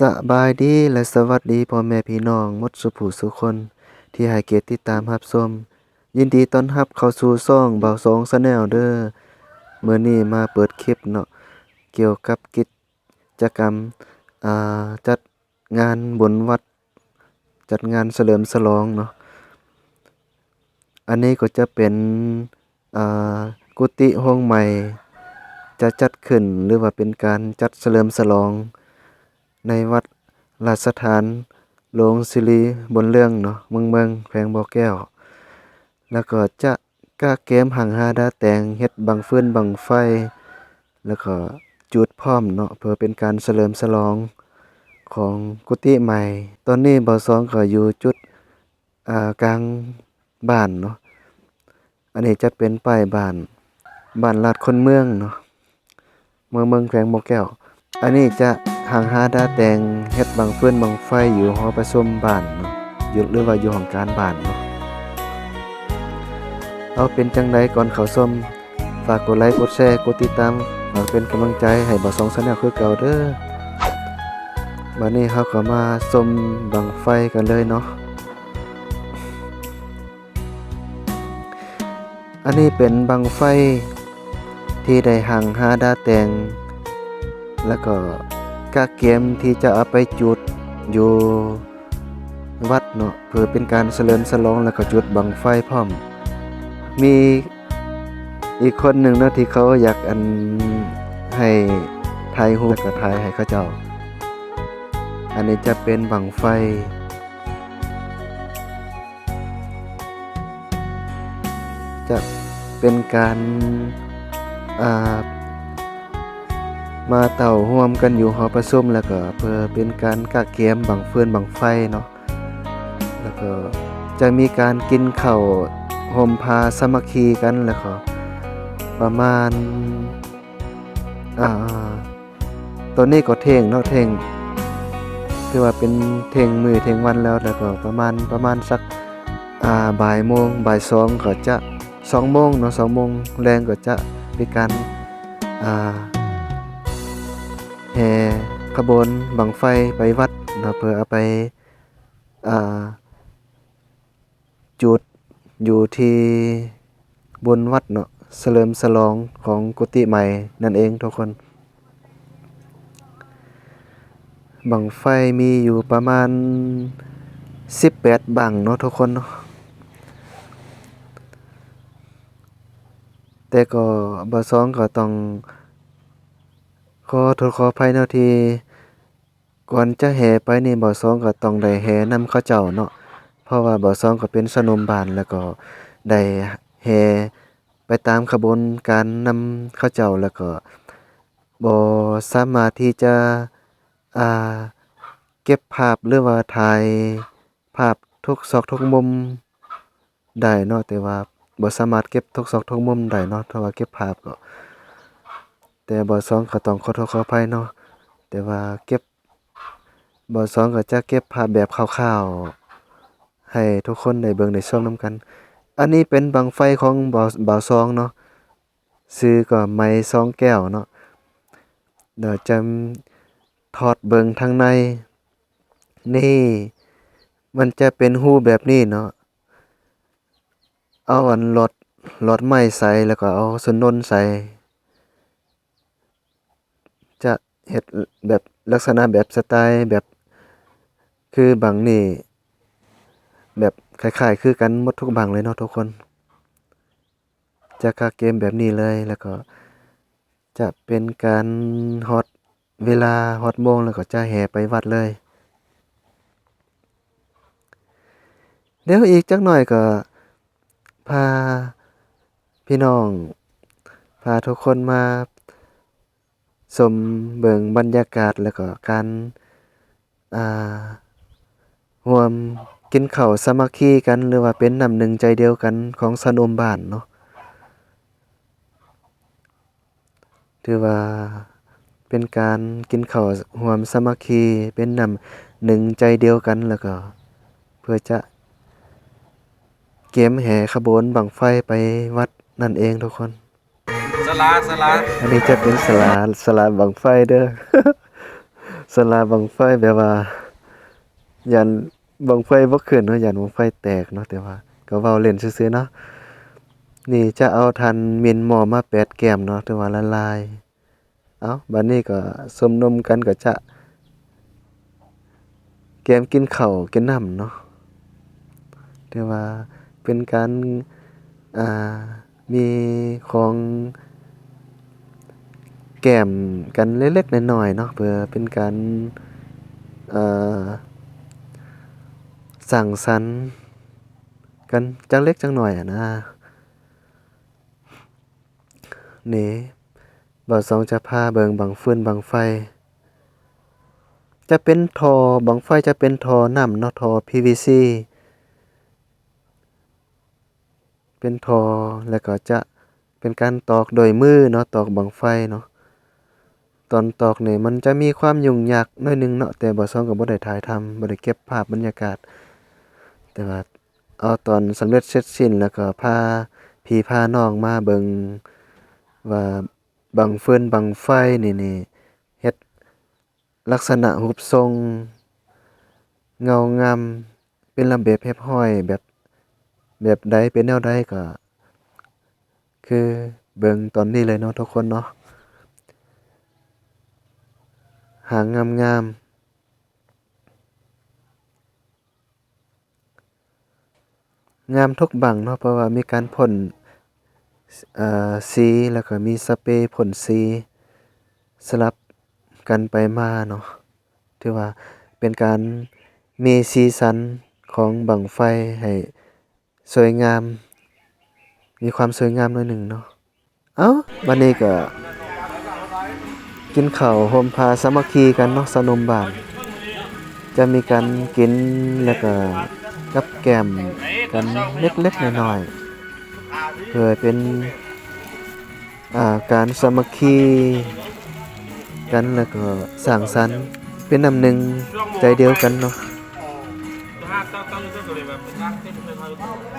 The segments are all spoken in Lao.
ສະບາຍດີ ແລະ ສະຫວັດດີພໍ່ແມ່ພີ່ນ້ອງໝົດສູ່ຜູ້ສູ່ຄົນທີ່ໃຫ້ກຽດຕິດຕາມຮັບຊົມ. ຍິນດີຕ້ອນຮັບເຂົ້າສູ່ຊ່ອງບ່າວສອງ Channel ເດີ້. ມື້ນີ້ມາເປີດຄລິບເນາະ ກ່ຽວກັບກິດຈະກຳ ອ່າ ຈັດງານບຸນວັດ ຈັດງານສະເຫຼີມສະຫຼອງເນາະ. ອັນນີ້ກໍຈະເປັນ ອ່າ ກຸຕິໂຮງໃໝ່ ຈະຈັດຂຶ້ນ ຫຼືວ່າເປັນການຈັດສະເຫຼີມສະຫຼອງໃນວັດລາຊະຖານຫຼວງສິລິບຸນເຮືອງເນາະ ເມືອງເມືອງ ແຂວງບໍ່ແກ້ວ. ແລ້ວກໍຈະກະກຽມຫາງຫາດາແຕ່ງ ເຮັດບັ້ງຟືນບັ້ງໄຟ ແລ້ວກໍຈູດພ້ອມເນາະ ເພື່ອເປັນການສະເຫຼີມສະຫຼອງຂອງກຸຕິໃໝ່. ຕອນນີ້ບ່າວສອງກໍຢູ່ຈຸດ ອ່າ ກາງບ້ານເນາະ. ອັນນີ້ຈະເປັນປ້າຍບ້ານ ບ້ານລາດຄົນເມືອງເນາະ ເມືອງເມືອງ ແຂວງບໍ່ແກ້ວ. ອັນນີ້ຈະຫາງຫາດາແຕ່ງ ເຮັດບັ້ງຟືນບັ້ງໄຟຢູ່ຫໍປະຊຸມບ້ານເນາະ ຢູ່ ຫຼືວ່າຢູ່ຫ້ອງການບ້ານເນາະ. ເອົາ ເປັນຈັ່ງໃດ ກ່ອນເຂົ້າຊົມ ຝາກກົດໄລ ກົດແຊ ກົດຕິດຕາມ ເພື່ອເປັນກຳລັງໃຈໃຫ້ບ່າວສອງ Channel ຄືເກົ່າເດີ້. ບາດນີ້ເຮົາກໍມາຊົມບັ້ງໄຟກັນເລີຍເນາະ. ອັນນີ້ເປັນບັ້ງໄຟທີ່ໄດ້ຫາງຫາດາແຕ່ງ ແລ້ວກໍກະກຽມທີ່ຈະເອົາໄປຈູດຢູ່ວັດເນາະ ເພື່ອເປັນການສະເຫຼີມສະຫຼອງ ແລ້ວກໍຈູດບັ້ງໄຟພ້ອມ. ມີອີກຄົນໜຶ່ງເນາະ ທີ່ເຂົາຢາກ ອັນ ໃຫ້ຖ່າຍຮູບ ແລ້ວກໍຖ່າຍໃຫ້ເຂົາເຈົ້າ. ອັນນີ້ຈະເປັນບັ້ງໄຟ ຈະເປັນການ ອ່າ ມາເຕົ້າຮ່ວມກັນຢູ່ຫໍປະຊຸມ ແລ້ວກໍເພື່ອເປັນການກະກຽມບັ້ງຟືນບັ້ງໄຟເນາະ. ແລ້ວກໍຈະມີການກິນເຂົ້າ ໂຮມພາສາມັກຄີກັນ ແລ້ວກໍປະມານ ອ່າ ຕອນນີ້ກໍທ່ຽງເນາະ ທ່ຽງ ຖືວ່າເປັນທ່ຽງມື້ທ່ຽງວັນແລ້ວ ແລ້ວກໍປະມານ ປະມານສັກ ອ່າ ບ່າຍໂມງ ບ່າຍສອງກໍຈະ ສອງໂມງເນາະ ສອງໂມງແລງກໍຈະມີການ ອ່າ ແຫ່ຂະບວນບັ້ງໄຟໄປວັດເນາະ ເພື່ອເອົາໄປ ອ່າ ຈູດຢູ່ທີ່ບຸນວັດເນາະ ສະເຫຼີມສະຫຼອງຂອງກຸຕິໃໝ່ນັ້ນເອງທຸກຄົນ. ບັ້ງໄຟມີຢູ່ປະມານສິບແປດບັ້ງເນາະທຸກຄົນເນາະ. ແຕ່ກໍບ່າວສອງກໍຕ້ອງຂໍໂທດຂໍອະໄພເນາະ ທີ່ ກ່ອນຈະແຫ່ໄປນີ້ ບ່າວສອງກໍຕ້ອງໄດ້ແຫ່ນຳເຂົາເຈົ້າເນາະ ເພາະວ່າບ່າວສອງກໍເປັນຊາວໜຸ່ມບ້ານ ແລ້ວກໍໄດ້ແຫ່ໄປຕາມຂະບວນການນຳເຂົາເຈົ້າ ແລ້ວກໍບໍ່ສາມາດທີ່ຈະ ອ່າ ເກັບພາບ ຫຼືວ່າຖ່າຍ ພາບທຸກຊອກທຸກມຸມໄດ້ເນາະ ແຕ່ວ່າບໍ່ສາມາດເກັບທຸກຊອກທຸກມຸມໄດ້ເນາະ ຖ້າວ່າເກັບພາບກໍ ແຕ່ບ່າວສອງກໍຕ້ອງຂໍໂທດຂໍອະໄພເນາະ ແຕ່ວ່າເກັບ ບ່າວສອງກໍຈະເກັບພາບແບບຄ່າວໆ ໃຫ້ທຸກຄົນໄດ້ເບິ່ງໄດ້ຊົມນຳກັນ. ອັນນີ້ເປັນບັ້ງໄຟຂອງບ່າວ ບ່າວສອງເນາະ ຊື່ກໍໄມສອງແກ້ວເນາະ. ດຽວຈະຖອດເບິ່ງທາງໃນ ນີ້ ມັນຈະເປັນຮູບແບບນີ້ເນາະ ເອົາອັນຫຼອດ ຫຼອດໄມ້ໃສ່ ແລ້ວກໍເອົາສົນດົນໃສ່ ຈະເຮັດແບບລັກສະນະແບບສະໄຕລ໌ແບບຄືບັ້ງນີ້ ແບບຄ້າຍໆຄືກັນໝົດທຸກບັ້ງເລີຍເນາະທຸກຄົນ. ຈະກະກຽມແບບນີ້ເລີຍ ແລ້ວກໍຈະເປັນການຮອດເວລາຮອດໂມງ ແລ້ວກໍຈະແຫ່ໄປວັດເລີຍ. ດຽວອີກຈັກໜ້ອຍກໍພາພີ່ນ້ອງ ພາທຸກຄົນມາ ຊົມເບິ່ງບັນຍາກາດ ແລ້ວກໍການ ອ່າ ຮ່ວມກິນເຂົ້າສາມັກຄີກັນ ຫຼືວ່າເປັນນ້ຳໜຶ່ງໃຈດຽວກັນຂອງຊາວໜຸ່ມບ້ານເນາະ. ຖືວ່າເປັນການກິນເຂົ້າຮ່ວມສາມັກຄີ ເປັນນ້ຳໜຶ່ງໃຈດຽວກັນ ແລ້ວກໍເພື່ອຈະກຽມແຫ່ຂະບວນບັ້ງໄຟໄປວັດນັ້ນເອງທຸກຄົນ. ສາລາ ສາລາ ອັນນີ້ຈະເປັນສາລາ ສາລາບັ້ງໄຟເດີ້. ສະຫຼາບັ້ງໄຟ ແບບວ່າຢ້ານບັ້ງໄຟບໍ່ຂຶ້ນເນາະ, ຢ້ານບັ້ງໄຟແຕກເນາະ, ແຕ່ວ່າກໍເວົ້າເລ່ນຊື່ໆເນາະ. ນີ້ຈະເອົາຖ່ານມິນໝໍ້ມາແປດແກ້ມເນາະ, ຖືວ່າລະລາຍ. ເອົ້າ ບາດນີ້ກໍຊຸມນຸມກັນກໍຈະແກ້ມກິນເຂົ້າກິນນ້ຳເນາະ, ຖືວ່າເປັນການ ອ່າ ມີຂອງແກ້ມກັນເລັກໆນ້ອຍໆເນາະ, ເພື່ອເປັນການ ເອີ ສັງສັນກັນຈັກເລັກຈັກໜ້ອຍຫັ້ນນະ. ນີ້ ບ່າວສອງຈະພາເບິ່ງບັ້ງຟືນບັ້ງໄຟ, ຈະເປັນທໍ່ ບັ້ງໄຟຈະເປັນທໍ່ນ້ຳເນາະ, ທໍ່ PVC ເປັນທໍ່ ແລ້ວກໍຈະເປັນການຕອກດ້ວຍມືເນາະ, ຕອກບັ້ງໄຟເນາະ. ຕອນຕອກນີ້ມັນຈະມີຄວາມຫຍຸ້ງຍາກໜ້ອຍໜຶ່ງເນາະ, ແຕ່ບ່າວສອງກໍບໍ່ໄດ້ຖ່າຍທຳ ບໍ່ໄດ້ເກັບພາບບັນຍາກາດ, ແຕ່ວ່າເອົາຕອນສຳເລັດເສັດສິ້ນ ແລ້ວກໍພາພີ່ພານ້ອງມາເບິ່ງວ່າບັ້ງຟືນບັ້ງໄຟນີ້ ນີ້ເຮັດ ລັກສະນະຮູບຊົງເງົາງາມ ເປັນລະບຽບຮຽບຮ້ອຍ ແບບ ແບບໃດ ເປັນແນວໃດ ກໍຄືເບິ່ງຕອນນີ້ເລີຍເນາະທຸກຄົນເນາະ. ຫາງງາມໆ ງາມທຸກບັ້ງເນາະ, ເພາະວ່າມີການພົ່ນ ເອີ ສີ ແລ້ວກໍມີສະເປພົ່ນສີສະຫຼັບກັນໄປມາເນາະ, ຖືວ່າເປັນການມີສີສັນຂອງບັ້ງໄຟໃຫ້ສວຍງາມ, ມີຄວາມສວຍງາມໜ້ອຍໜຶ່ງເນາະ. ເອົ້າ ບາດນີ້ກໍກິນເຂົ້າໂຮມພາສາມັກຄີກັນເນາະ, ຊາວໜຸ່ມບ້ານຈະມີການກິນ ແລ້ວກໍກັບແກ້ມກັນເລັກໆນ້ອຍໆ ເພື່ອເປັນ ອ່າ ການສາມັກຄີກັນ ແລ້ວກໍສ້າງສັນເປັນນ້ຳໜຶ່ງໃຈດຽວກັນເນາະ,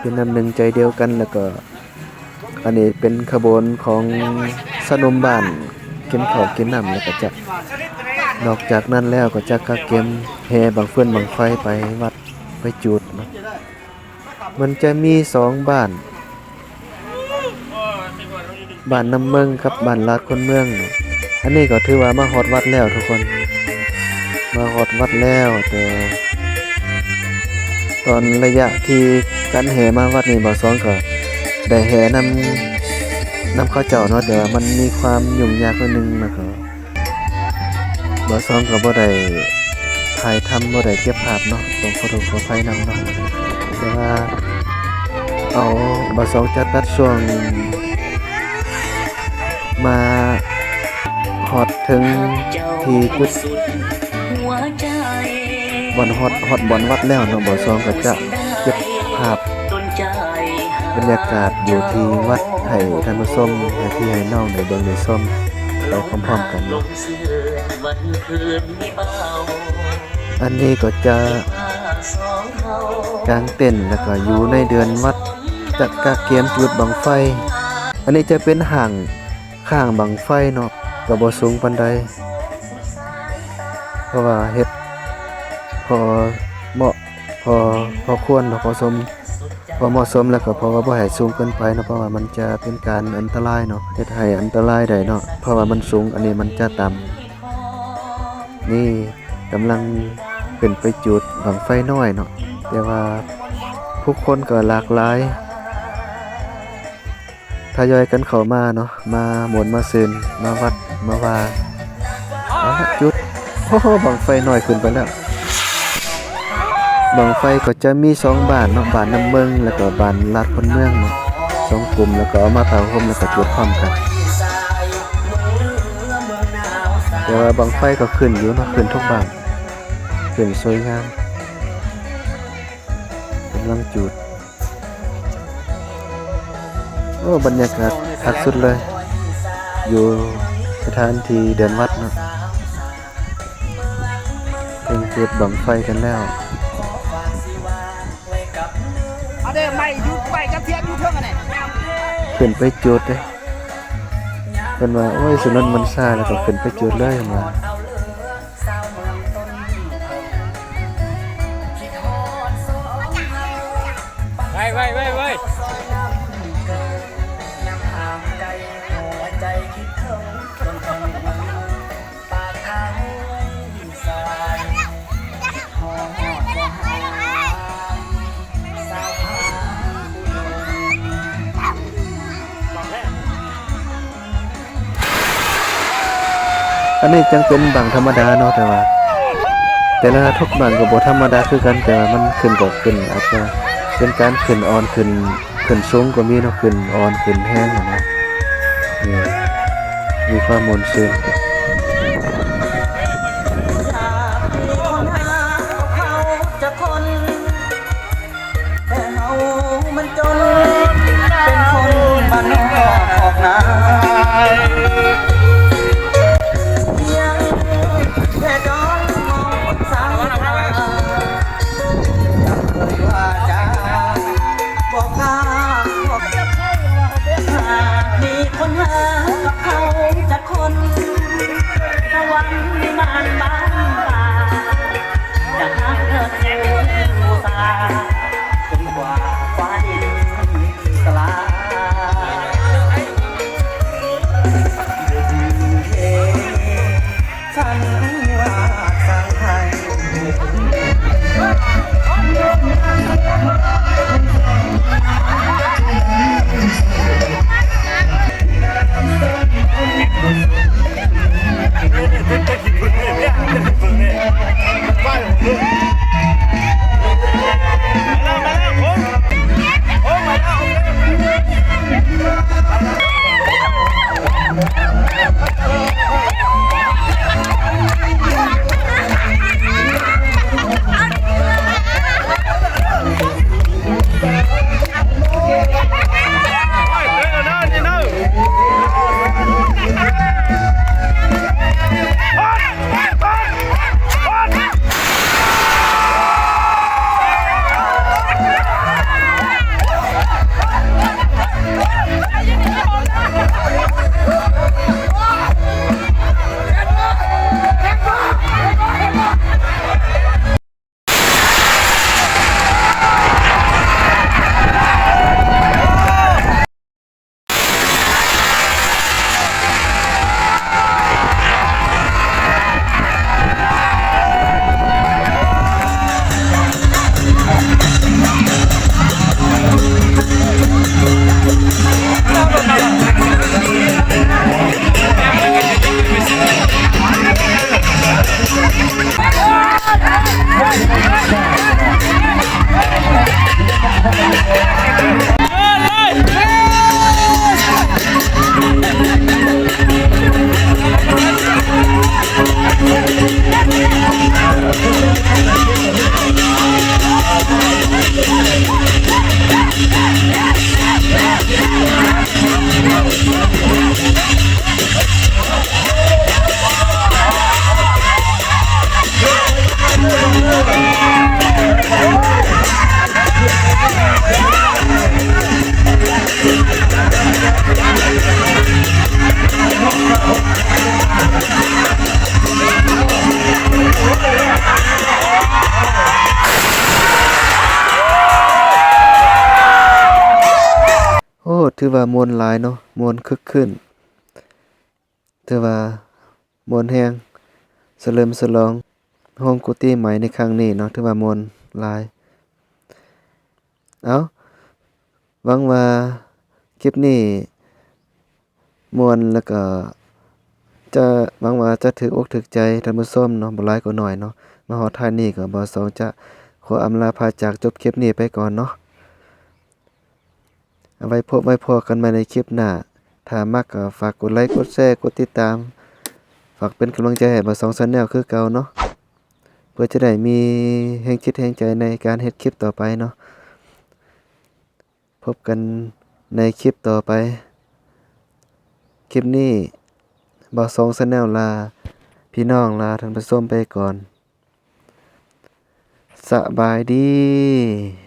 ເປັນນ້ຳໜຶ່ງໃຈດຽວກັນ ແລ້ວກໍ ອັນນີ້ເປັນຂະບວນຂອງຊາວໜຸ່ມບ້ານ ກິນເຂົ້າກິນນ້ຳ ແລ້ວກໍຈະ ນອກຈາກນັ້ນແລ້ວກໍຈະກະກຽມແຫ່ບັ້ງຟືນບັ້ງໄຟໄປວັດໄປຈູດເນາະ. ມັນຈະມີສອງບ້ານ ບ້ານນ້ຳເມິງກັບບ້ານລາດຄົນເມືອງ. ອັນນີ້ກໍຖືວ່າມາຮອດວັດແລ້ວທຸກຄົນ, ມາຮອດວັດແລ້ວ, ແຕ່ຕອນໄລຍະທີ່ການແຫ່ມາວັດນີ້ ບ່າວສອງກໍໄດ້ແຫ່ນຳ ນຳເຂົາເຈົ້າເນາະ, ແຕ່ວ່າມັນມີຄວາມຫຍຸ້ງຍາກໜ້ອຍໜຶ່ງ ແລ້ວກໍ ບ່າວສອງກໍບໍ່ໄດ້ຖ່າຍທຳ ບໍ່ໄດ້ເກັບພາບເນາະ, ຕ້ອງຂໍໂທດຂໍອະໄພນຳເນາະ. ແຕ່ວ່າເອົາ ບ່າວສອງຈະຕັດຊ່ວງມາຮອດເຖິງທີ່ຈຸດ ບ່ອນຮອດ ຮອດບ່ອນວັດແລ້ວເນາະ, ບ່າວສອງກໍຈະເກັບພາບບັນຍາກາດຢູ່ທີ່ວັດໃຫ້ທ່ານຜູ້ຊົມ ໃຫ້ພີ່ໃຫ້ນ້ອງໄດ້ເບິ່ງໄດ້ຊົມໄປພ້ອມໆກັນເນາະ. ອັນນີ້ກໍຈະກາງເຕັນ ແລ້ວກໍຢູ່ໃນເດີ່ນວັດ ຈະກະກຽມຈູດບັ້ງໄຟ. ອັນນີ້ຈະເປັນຫ້າງ ຂ້າງບັ້ງໄຟເນາະ, ກໍບໍ່ສູງປານໃດ ເພາະວ່າເຮັດພໍເໝາະ ພໍ ພໍຄວນເນາະ, ພໍສົມ ພໍເໝາະສົມ ແລ້ວກໍເພາະວ່າບໍ່ໃຫ້ສູງເກີນໄປເນາະ, ເພາະວ່າມັນຈະເປັນການອັນຕະລາຍເນາະ, ເຮັດໃຫ້ອັນຕະລາຍໄດ້ເນາະ, ເພາະວ່າມັນສູງ ອັນນີ້ມັນຈະຕ່ຳ. ນີ້ກຳລັງຂຶ້ນໄປຈູດບັ້ງໄຟນ້ອຍເນາະ, ແຕ່ວ່າຜູ້ຄົນກໍຫຼາກຫຼາຍ ທະຍອຍກັນເຂົ້າມາເນາະ, ມາມ່ວນມາຊື່ນ ມາວັດມາວ່າ. ເອົາລະ ຈຸດ ໂອ້ໂຫ ບັ້ງໄຟນ້ອຍຂຶ້ນໄປແລ້ວ. ບັ້ງໄຟກໍຈະມີສອງບ້ານເນາະ, ບ້ານນ້ຳເມິງ ແລ້ວກໍບ້ານລາດຄົນເມືອງເນາະ, ສອງກຸ່ມ ແລ້ວກໍເອົາມາເຕົ້າໂຮມ ແລ້ວກໍຈຸດພ້ອມກັນ. ແຕ່ວ່າບັ້ງໄຟກໍຂຶ້ນຢູ່ເນາະ, ຂຶ້ນທຸກບ້ານ, ຂຶ້ນສວຍງາມ, ກຳລັງຈູດ. ໂອ້ ບັນຍາກາດຄັກສຸດເລີຍ, ຢູ່ສະຖານທີ່ເດີ່ນວັດເນາະ, ເພິ່ນຈູດບັ້ງໄຟກັນແລ້ວ. ເອົາເດີ ໄມ້ຢູ່ ໄມ້ກັບທຽນຢູ່ເທິງຫັ້ນແຫຼະ. ຂຶ້ນໄປຈູດເດ້, ເພິ່ນວ່າ ໂອ້ຍ ສະໜົນມັນຊາ ແລ້ວກໍຂຶ້ນໄປຈູດເລີຍ ເພິ່ນວ່າ. ອັນນີ້ຈັ່ງເປັນບັ້ງທຳມະດາເນາະ ແຕ່ວ່າແຕ່ລະທຸກບັ້ງກໍບໍ່ທຳມະດາຄືກັນ ແຕ່ວ່າມັນຂຶ້ນກໍຂຶ້ນ ອາດຈະເປັນການຂຶ້ນອ່ອນ ຂຶ້ນ ຂຶ້ນສູງກໍມີເນາະ ຂຶ້ນອ່ອນ ຂຶ້ນແຮງຫັ້ນນະ ເອີ ມີຄວາມມ່ວນຊື່ນ. ແຕ່ເຮົາມັນຈົນ ເປັນຄົນບ້ານນອກອອກນາ ຍັງແຄ່ຈອນມອງຄົນສັງຫາ ຈະເອີ່ຍວ່າຈາ ບໍ່ກ້າ ຫາກມີຄົນຫາກັບເຂົາຈັກຄົນ ສະຫວັນວິມານບ້ານປ່າ ຈະຮັກເທີດບູຊາ ຈົນກວ່າຟ້າດິນສລາຍ ບໍ່ມີເຫດສັນວາດສັງໄຫ້. ໂອ້ ຖືວ່າມ່ວນຫຼາຍເນາະ ມ່ວນຄຶກຄື້ນ ຖືວ່າມ່ວນແຮງ ສະເຫຼີມສະຫຼອງໂຮມກຸຕິໃໝ່ໃນຄັ້ງນີ້ເນາະ ຖືວ່າມ່ວນຫຼາຍ. ເອົ້າ ຫວັງວ່າຄລິບນີ້ມ່ວນ ແລ້ວກໍຈະ ຫວັງວ່າຈະຖືກອົກຖືກໃຈທ່ານຜູ້ຊົມເນາະ ບໍ່ຫຼາຍກໍໜ້ອຍເນາະ. ມາຮອດທ້າຍນີ້ກໍບ່າວສອງຈະຂໍອຳລາພາຈາກ ຈົບຄລິບນີ້ໄປກ່ອນເນາະ. ເອົາໄວ້ພົບໄວ້ພໍ້ກັນໃໝ່ໃນຄລິບໜ້າ. ຖ້າມັກກໍຝາກກົດໄລ ກົດແຊ ກົດຕິດຕາມ ຝາກເປັນກຳລັງໃຈໃຫ້ບ່າວສອງ Channel ຄືເກົ່າເນາະ ເພື່ອຈະໄດ້ມີແຮງຈິດແຮງໃຈໃນການເຮັດຄລິບຕໍ່ໄປເນາະ. ພົບກັນໃນຄລິບຕໍ່ໄປ. ຄລິບນີ້ບ່າວສອງ Channel ລາພີ່ນ້ອງ ລາທ່ານຜູ້ຊົມໄປກ່ອນ. ສະບາຍດີ.